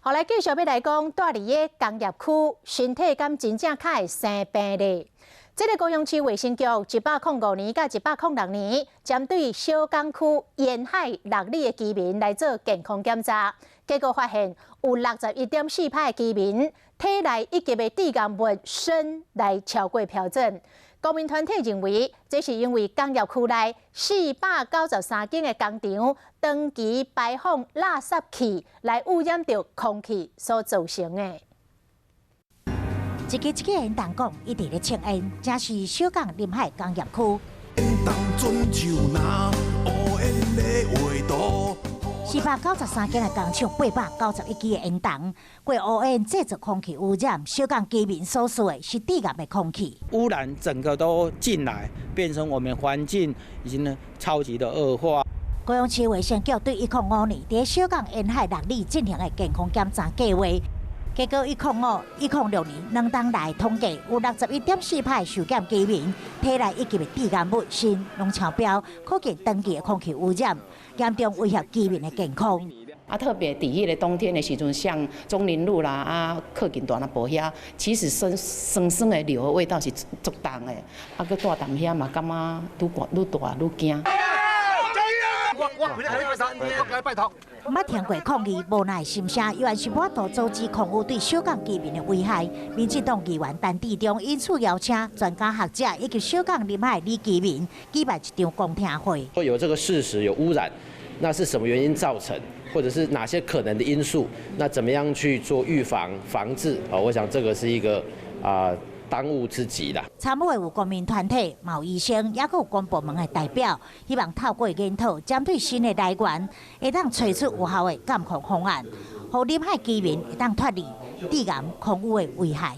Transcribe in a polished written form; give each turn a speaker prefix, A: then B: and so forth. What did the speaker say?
A: 予來繼續欲來講，蹛佇个工業區，身體敢真正較會生病咧？這个高雄市衛生局105年佮106年，針對小港區沿海6里的居民來做健康檢查，結果發現有61.4%的居民體內一級的致癌物砷來超過標準。公民團體認為，這是因為工業區內493間的工廠長期排放垃圾氣來污染著空氣所造成的。
B: 一支一支煙筒講，一直咧清煙，這是小港臨海工業區。
C: 準手烏煙的畫圖。
B: 493間的工廠，891支的煙筒，過烏煙製造空氣污染，小港居民所需的是致癌的空氣。
D: 污染整個都進來，變成我們環境已經呢超級的惡化。
B: 高雄市衛生局對105年佇小港沿海6里進行的健康檢查計劃，結果105、106年兩冬來統計，有61.4%受檢居民體內一級的致癌物砷攏超標，可見長期的空氣污染嚴重威脅居民的健康。
E: 啊，特別佇彼个冬天的時陣，像中林路啦，啊，靠近大南部遐，其實酸酸酸的硫的味道是足重的。啊，閣蹛踮遐嘛，感覺愈寒愈大愈驚。
F: 我拜託。
B: 毋捌聽過抗議無奈心聲，猶原是無法度阻止空污對小港居民的危害。民進黨議員陳致中因此邀請專家學者以及小港臨海里居民舉辦一場公聽會。
G: 會有這個事實有污染，那是什麼原因造成，或者是哪些可能的因素？那怎麼樣去做預防防治？啊，我想這個是一個啊當務之急啦。
B: 參與的有公民團體、有醫生，抑閣有公部門的代表，希望透過研討，針對砷的來源，會當揣出有效的監控方案，予臨海居民會當脫離致癌空污的危害。